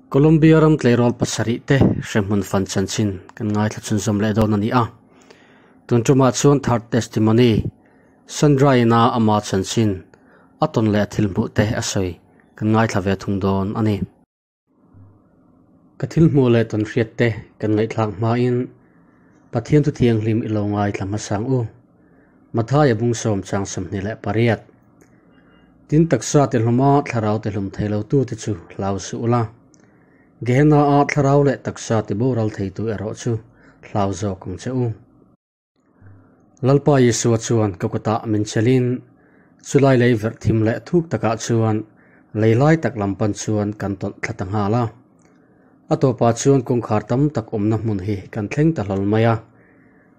Colombia ram tleirawl pasarih te hremhmun fan chanchin kan ngaithla chhunzawm leh dawn a ni a. Tun tumah chuan third testimony, Sandra ina ama chanchin a tawn leh a thil hmuh te a sawi kan ngaithla ve thung dawn a ni. Ka thil hmuh leh tawn hriat te kan ngaihthlak hmain Pathian thu thianghlim i lo ngaithla hmasang u. Mathaia bung sawm chang 28. Tin taksa ti hlawma thlarau ti hlawm thei lo tu te chu hlau suh ula. Gehenna a thlarau leh taksa ti boral thei tu erawh chu hlau zawk ang che u. Lalpa Isua chuan ka kutah min chelhin chulai lei verh thim leh thuk takah chuan lei lai tak lam pan chuan kan tawlh thla ta nghal a. A tawpah chuan kawngkhar tam tak awmna hmun hi kan thleng ta hlawl mai a.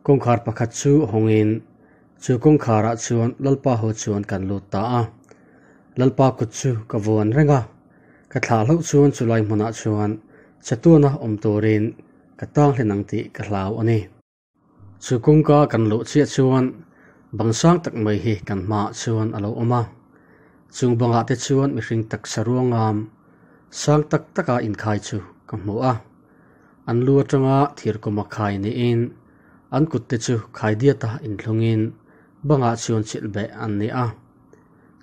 Kawngkhar pakhat chu hawngin chu kawngkharah chuan Lalpa ho chuan kan lut ta a. Lalpa kut chu ka vuan reng a, ka thlah hlauh chuan chulai hmunah chuan chatuana awm turin ka tang hlen ang tih ka hlau a ni. Chu kawngka kan luh chiah chuan bang sang tak mai hi kan hmaah chuan a lo awm a. Chung bangah te chuan mihring taksa ruangam sang tak taka inkhai chu ka hmu a. An lu atanga thir kawma khai niin an kut te chu khai diata inthlungin bangah chuan chilh beh an ni a.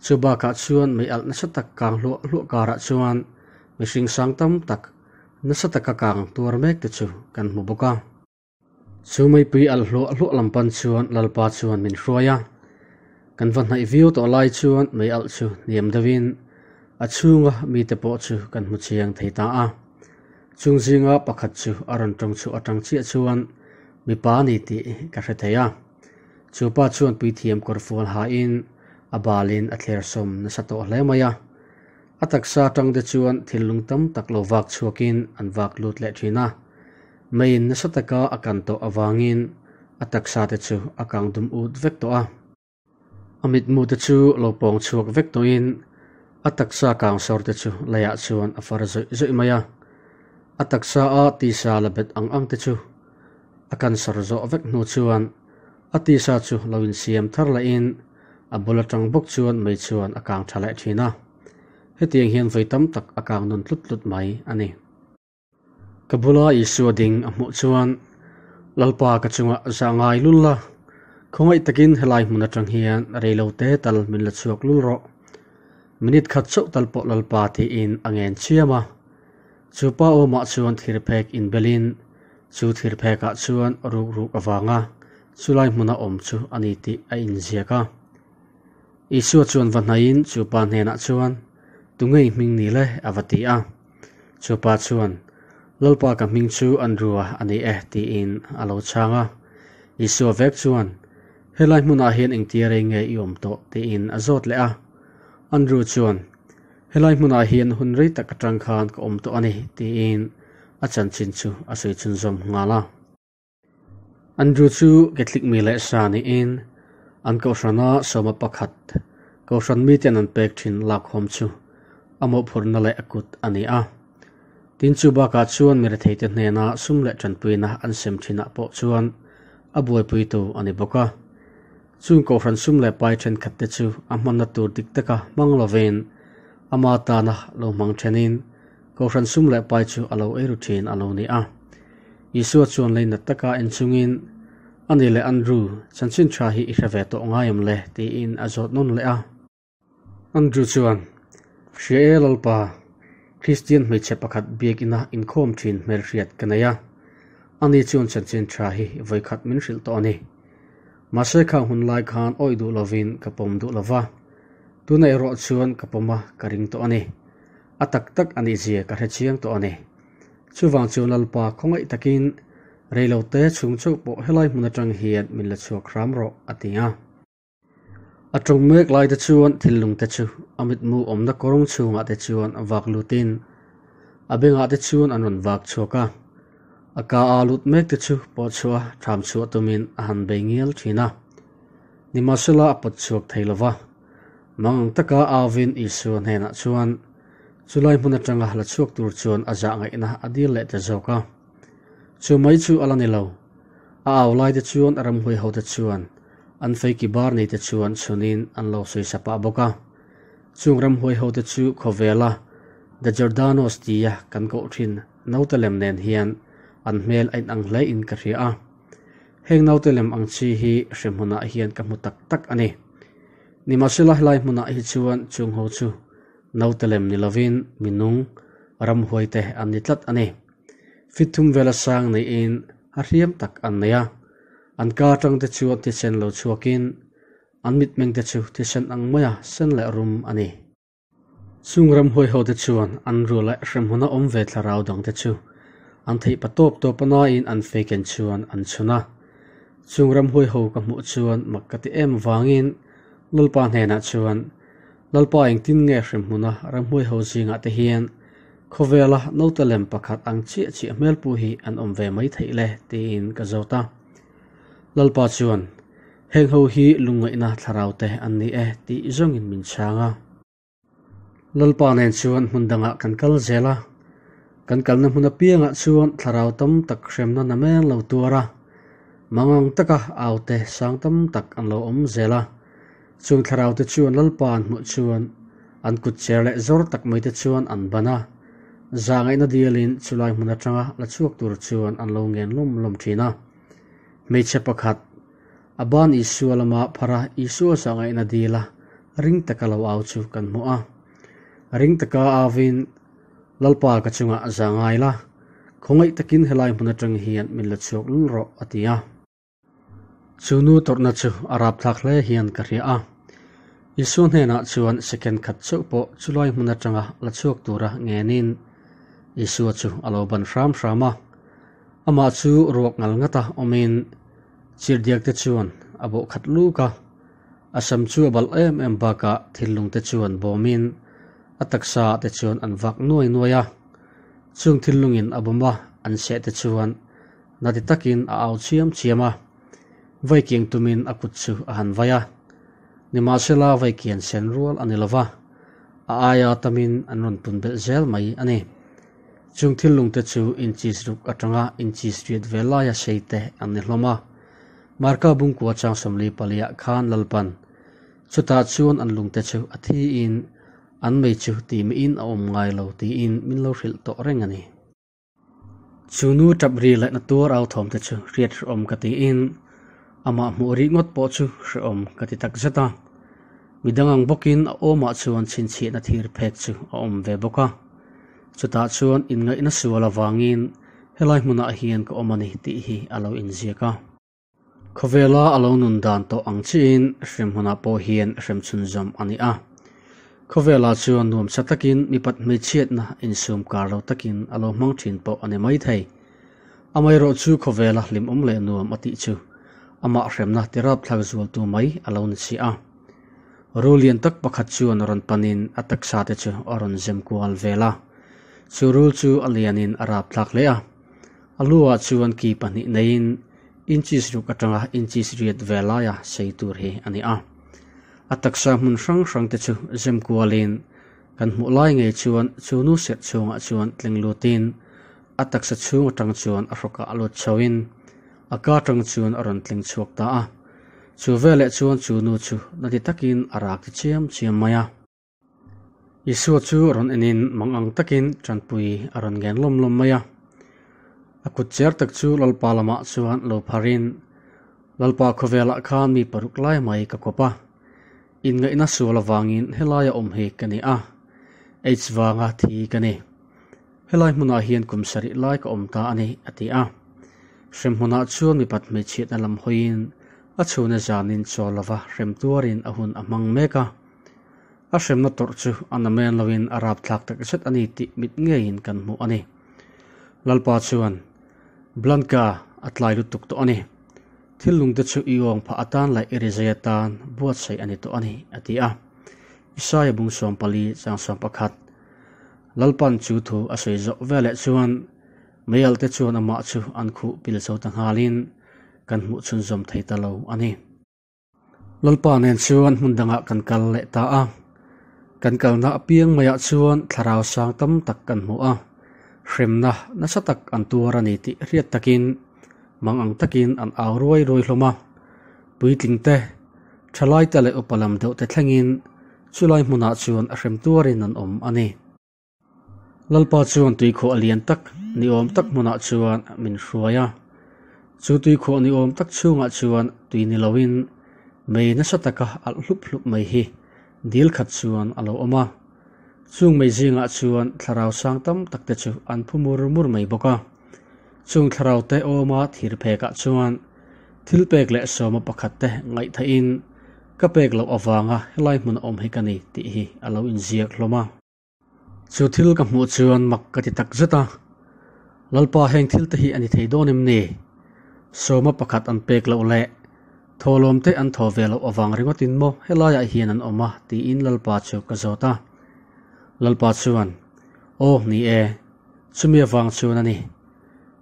Chu bakah chuan mei alh nasa tak kang hluah hluah karah chuan mihring sang tam tak nasa taka kang tuar mek te chu kan hmu bawk a. Chu meipui alh hluah hluah lam pan chuan Lalpa chuan min hruai a. Kan va hnaih viau tawh lai chuan mei alh chu hniam deuhin a chhunga mite pawh chu kan hmu chiang thei ta a. Chung zinga pakhat chu a rawn tawng chhuah atang chiah chuan mipa a ni tih ka hre thei a. Chu pa chuan puithiam kawrfual hain a balin a thler sawm nasa tawh hle mai a. A taksa atang te chuan thil lung tam tak lo vak chhuakin an vak lut leh thin a. Meiin nasa taka a kan tawh avangin a taksa te chu a kang dum ut vek tawh a. A mitmu te chu lo pawng chhuak vek tawhin a taksa kang sawr te chu leiah chuan a far zawih zawih mai a. A taksa a tisa la bet ang ang te chu a kan sawr zawh vek hnu chuan a tisa chu lo insiam thar lehin a bul atang bawk chuan mei chuan a kang tha leh thin a. Hetiang hian vawi tam tak a kang nawn tlut tlut mai a ni. Ka bula Isua ding a hmuh chuan, Lalpa ka chungah zah ngai lul la, khawngaih takin helai hmun atang hian reilo te tal min la chhuak lul rawh. Minute khat chauh tal pawh Lalpa tiin a ngen chiam a. Chu pa awmah chuan thirphek inbelin, chu thirphekah chuan ruk ruk avanga chulai hmuna awm chu a ni tih a inziak a. Isua chuan va hnaihin chu pa hnenah chuan, Tungei hming ni le? a va ti a. Chu pa chuan, Lalpa ka hming chu Andrew-a a ni e, tiin a lo chhang a. Isua vek chuan, Helai hmunah hian engtia rei nge i awm tawh? tiin a zawt leh a. Andrew chuan, Helai hmunah hian hun rei tak atang khan ka awm tawh a ni, tiin a chanchin chu a sawi chhunzawm nghal a. Andrew chu Catholic mi leh sa niin an kohhrana sawma pakhat kohhran miten an pek thin lakhawm chu a mawhphurhna leh a kut a ni a. Tin chu bakah chuan mi retheite hnena sum leh tanpuina an sem thinah pawh chuan a buaipuitu a ni bawk a. Chung kohhran sum leh pai thenkhatte chu a hmanna tur dik taka hmang lovin ama tana lo hmang thenin kohhran sum leh pai chu a lo ei ru thin a lo ni a. Isua chuan leinat taka en chungin, A ni leh Andrew, chanchin tha hi i hre ve tawh ngai em le? tiin a zawt nawn leh a. Andrew chuan, Hria e Lalpa, Kristian hmeichhe pakhat biakina inkhawm thin hmelhriat ka nei a. Ani chuan chanchin tha hi vawikhat min hrilh tawh a ni. Mahse khang hun lai khan awih duh lovin ka pawm duh lova, tuna erawh chuan ka pawm a ka ring tawh a ni. A tak tak a nih zia ka hre chiang tawh a ni. Chuvang chuan Lalpa khawngaih takin reilote chhung chauh pawh helai hmun atang hian min la chhuak hram rawh, a ti a. A tawng mek lai te chuan thil lung te chu a mitmu awmna kawrng chhungah te chuan a vak lutin a bengah te chuan an rawn vak chhuak a. A ka a lut mek te chu pawh chhuah a tham chhuah tumin a han bei ngial thin a. Nimahsela a pawt chhuak thei lova. Mang ang taka Alvin Isua hnenah chuan chulai hmun atanga la chhuak tur chuan a zah ngaihna a dil leh ta zawk a. Chu mai chu a la ni lo. A au lai te chuan a ramhuai ho te chuan an feiki bar nei te chuan chhunin an lo sawi sa pah bawk a. Chung ramhuai ho te chu khawvela The Giordanos tia kan koh thin naute lem nen hian an hmel a inang hle in ka hria a. Heng naute lem ang chi hi hremhmunah hian ka hmu tak tak a ni. Nimahsela helai hmunah hi chuan chung ho chu naute lem ni lovin minung, ramhuai te an ni tlat a ni. Fit thum vela sang neiin a hriam tak an nei a, an ka atang te chuan thisen lo chhuakin an mitmeng te chu thisen ang maia sen leh rum a ni. Chung ramhuai ho te chuan an ru leh hremhmun a awm ve thlarau dang te chu an theih pa tawp tawp a nain an feiken chuan an chhun a. Chung ramhuai ho ka hmuh chuan mak ka ti em vangin Lalpa hnenah chuan, Lalpa engtin nge hremhmuna ramhuai ho zingah te hian khawvela naute lem pakhat ang chiah chiah hmelpu hi an awm ve mai theih le tiin ka zawt a. Lalpa chuan, Heng ho hi lungngaihna thlarau te an ni e tih zawngin min chhang a. Lalpa nen chuan hmun dangah kan kal zel a, kan kalna hmun apiangah chuan thlarau tam tak hremna namen lo tuar a, mangang taka aute sang tam tak an lo awm zel a. Chung thlarau te chuan Lalpa an hmuh chuan an kut cher leh zawr tak mai te chuan an ban a, zahngaihna dialin chulai hmun atanga la chhuak tur chuan an lo ngen lawm lawm thin a. Hmeichhe pakhat, a ban Isua lama phara Isua zahngaihna dila ring taka lo au chu kan hmu a. Ring taka auin, Lalpa ka chungah za ngai la, khawngaih takin helai hmun atang hian min la chhuak lul rawh, a ti a. Chu nu tawrhna chu a rapthlak hle hian ka hria a. Isua hnenah chuan second khat chauh pawh chulai hmun atanga la chhuak tura ngenin Isua chu a lo ban hram hram a. Amah chu ruak ngal ngata awmin chirhdiak te chuan a bawh khat luk a. A sam chu a balh em em bakah thillung te chuan bawmin a taksa te chuan an vak nuai nuai a. Chung thillungin a bawm a, an seh te chuan Nati takin a au chiam chiam a, vaikiang tumin a kut chu a han vai a. Nimahsela vaikian sen rual a ni lova, a aia tamin an rawn pun belh zel mai a ni. Chung thil lungte chu inches ruk atanga inches riat ve laia sei te an ni hlawm a. Marka bungkua chang 44 ah khan Lalpan chutah chuan an lungte chu a thiin an mei chu timiin a awm ngai lo tiin min lo hrilh tawh reng a ni. Chu nu tap ri leh na tuar au thawm te chu hriat hrehawm ka tiin amah hmuh rih ngawt pawh chu hrehawm ka ti tak zet a. Midang ang bawkin a awmah chuan chhinchhiahna thir phek chu a awm ve bawk a. Chutah chuan inngaihna sual avangin helai hmunah hian ka awm a ni tih hi a lo inziak a. Khawvela a lo nun dan tawh ang chiin hremhmunah pawh hian hrem chhunzawm a ni a. Khawvelah chuan nuamsa takin mipat hmeichhiatna insum kar lo takin a lo hmang thin pawh a ni maithei. Amaherawh chu khawvela hlimawm leh nuam a tih chu amah hremna tirapthlak zualtu mai a lo ni si a. Ru lian tak pakhat chuan rawn panin a taksa te chu a rawn zem kual vel a. Chu rul chu a lianin a rapthlak hle a. A luah chuan ki pahnih neiin inches ruk atanga inches riat ve laia sei tur hi a ni a. A taksa hmun hrang hrang te chu zem kualin kan hmuh lai ngei chuan chu nu serh chhungah chuan tling lutin a taksa chhung atang chuan a hrawkah a lut chhoin a ka atang chuan a rawn tling chhuak ta a. Chu veleh chuan chu nu chu nati takin a rak ti chiam chiam mai a. Isua chu rawn enin mang ang takin tanpui a rawn ngen lawm lawm mai a. A kut cher tak chu Lalpa lamah chuan lo pharin, Lalpa khawvelah khan mi paruk lai mai ka kawp a, inngaihna sual avangin helaia awm hi ka ni a, AIDS vanga thi ka ni. Helai hmunah hian kum sarih lai ka awm ta a ni, a ti a. Hremhmunah chuan mipat hmeichhiatna lam hawiin a chhuna zanin chawl lova hrem tuarin a hun a hmang mek a. A hremna tawrh chu a namen loin a rapthlak tak zet a ni tih mit ngeiin kan hmuh a ni. Lalpa chuan, Blanca, a tlai lutuk tawh a ni. Thil lungte chu i awng phah atan leh i rizai atan buatsaih a ni tawh a ni, a ti a. Isaia bung 14 chang 11. Lalpan chu thu a sawi zawh veleh chuan meialte chuan amah chu an khuh pil zo ta nghalin kan hmuh chhunzawm thei ta lo a ni. Lalpa nen chuan hmun dangah kan kal leh ta a. Kan kalna apiang maiah chuan thlarau sang tam tak kan hmu a. Hremna nasa tak an tuar a ni tih hriat takin mang ang takin an au ruai ruai hlawm a. Puitling te, thalai te leh upa lam deuh te thlengin chulai hmunah chuan a hrem tuarin an awm a ni. Lalpa chuan tuikhuah lian tak ni awm tak hmunah chuan min hruai a. Chu tuikhuah ni awm tak chhungah chuan tui ni loin mei nasa taka alh hlup hlup mai hi dil khat chuan a lo awm a. Chung mei zingah chuan thlarau sang tam tak te chu an phu mur mur mai bawk a. Chung thlarau te awma thir phekah chuan thil pek leh sawma pakhat te ngaihthahin ka pek loh avanga helai hmun a awm hi ka ni tih hi a lo inziak hlawm a. Chu thil ka hmuh chuan mak ka ti tak zet a, Lalpa heng thil te hi a ni thei dawn em ni? Sawma pakhat an pek loh leh thawhlawm te an thaw ve loh avang ringawtin maw helaiah hian an awm a tiin Lalpa chu ka zawt a. Lalpa chuan, Aw ni e, chumi avang chuan a ni.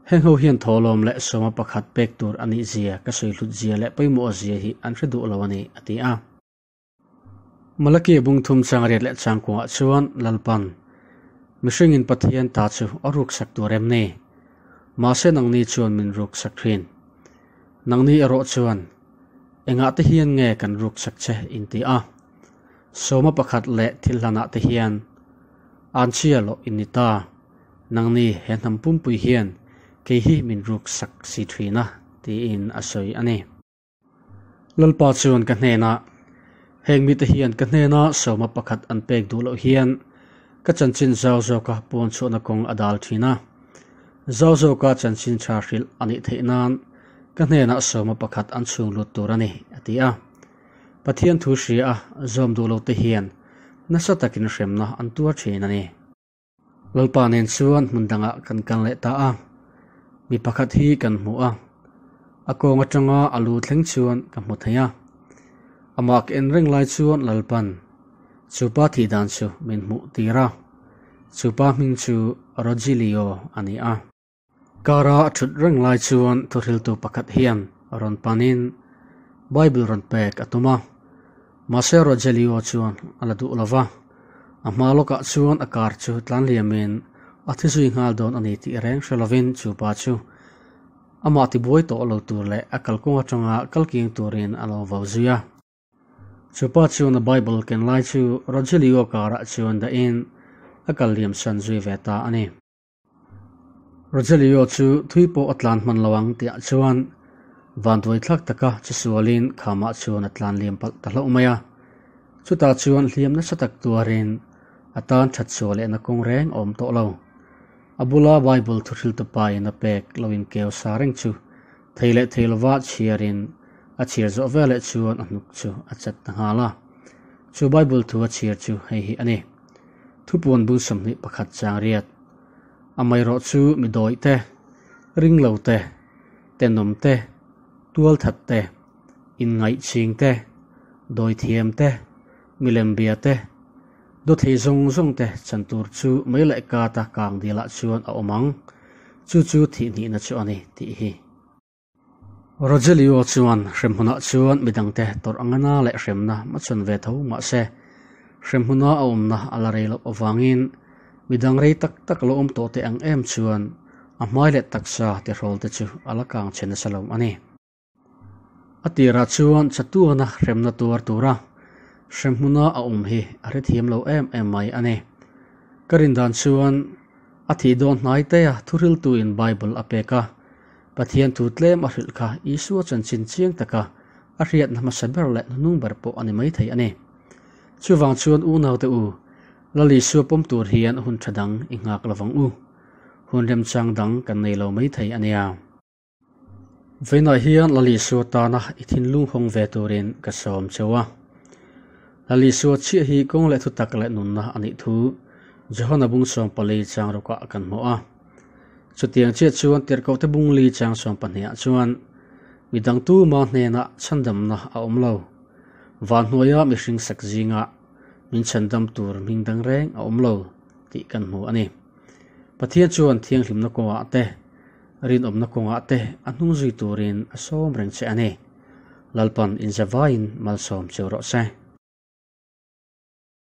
Heng ho hian thawhlawm leh sawma pakhat pek tur a nih zia ka sawi hlut zia leh pawimawh zia hi an hre duh lo a ni a ti a. Malaki bungthum changriat leh changkuangah chuan Lalpan, Mihringin Pathian ta chu a ruksak tur em ni? Mahse nangni chuan min ruksak thin. Nangni erawh chuan, Engah te hian nge kan ruksak che in ti a? Sawma pakhat leh thil hlanah te hian anchhia loh in ni ta. Nangni he hnam pumpui hian kei hi min ruksak si thin a, tiin a sawi a ni. Lalpa chuan ka hnenah, Heng mite hian ka hnena sawma pakhat an pek duh loh hian ka chanchin zau zawka puan chhuahna kawng a dal thin a. Zau zawka chanchin tha hrilh a nih theih nan ka hnenah sawma pakhat an chhung lut tur a ni, a ti a. Pathian thu hria a zawm duh lote hian nasa takin hremna an tuar thin a ni. Lalpa nen chuan hmun dangah kan kal leh ta a, mi pakhat hi kan hmu a, a kawng atanga a lu thleng chuan ka hmu thei a. Amah ka en reng lai chuan Lalpan chupa thih dan chu min hmuh tir a, chupa hming chu Rogelio a ni a. Kara a thut reng lai chuan thuhriltu pakhat hian rawn panin Bible rawn pek a tum a, mahse Rogelio chuan a la duh lo va, a hma lawkah chuan a car chu tlan liamin a thi zui nghal dawn a ni tih reng hre lovin chu pa chu amah tibuai tawh lo tur leh a kalkawng atanga kalkiang turin a lo vo zui a. Chu pa chuan a Bible ken lai chu Rogelio car-ah chuan dahin a kal liam san zui ve ta a ni. Rogelio chu thui pawh a tlan hman lo ang tihah chuan vanduai thlak taka chisualin khamah chuan a tlan liam palh ta hlauh mai a. Chutah chuan hliam nasa tak tuarin a tan that chhuah lehna kawng reng a awm tawh lo. A bula Bible thuhriltu pa in a pek lo inkeu sa reng chu thei leh thei lova chhiarin a chhiar zawh veleh chuan a hnuk chu a chat ta nghal a. Chu Bible thu a chhiar chu hei hi a ni. Thupuan bung 21 chang riat. Amaherawh chu mi dawih te, ringlo te, tenawm te, tualthat te, inngaihching te, dawithiam te, milembia te, dawthei zawng zawng te chan tur chu mei leh kata kang dilah chuan a awm ang. Chu chu thihhnihna chu a ni tih hi. Rogelio chuan hremhmunah chuan midangte tawrh angana leh hremna hmachhawn ve tho mahse, hremhmuna a awmna a la rei loh avangin midang rei tak tak lo awm tawh te ang em chuan a hmai leh taksa tihrawl te chu a la kang chhe nasa lo a ni. A tirah chuan chatuana hremna tuar tura hremhmuna a awm hi a hrethiam lo em em mai a ni. Ka rindan chuan a thih dawn hnai tea thuhriltuin Bible a pek a, Pathian thu tlem a hrilh kha Isua chanchin chiang taka a hriatna hmasa ber leh hnuhnung ber pawh a ni maithei a ni. Chuvang chuan unaute u, Lal Isua pawm tur hian hun tha dang i nghak lovang u. Hun remchang dang kan nei lo maithei a nia. Vawiinah hian Lal Isua tana i thinlung hawng ve turin ka sawm cheu a. Lal Isua chiah hi kawng leh thutak leh nunna a nih thu Johana bung 14 chang rukah kan hmu a. Chutiang chiah chuan tirhkohte bung li chang 12ah chuan midang tuma hnenah chhandamna a awm lo. Van hnuaia mihring sak zingah min chhandam tur hming dang reng a awm lo tih kan hmu a ni. Pathian chuan thianghlimna kawngah te, rinawmna kawngah te a hnung zui turin a sawm reng che a ni. Lalpan inzavaiin malsawm cheu rawh se.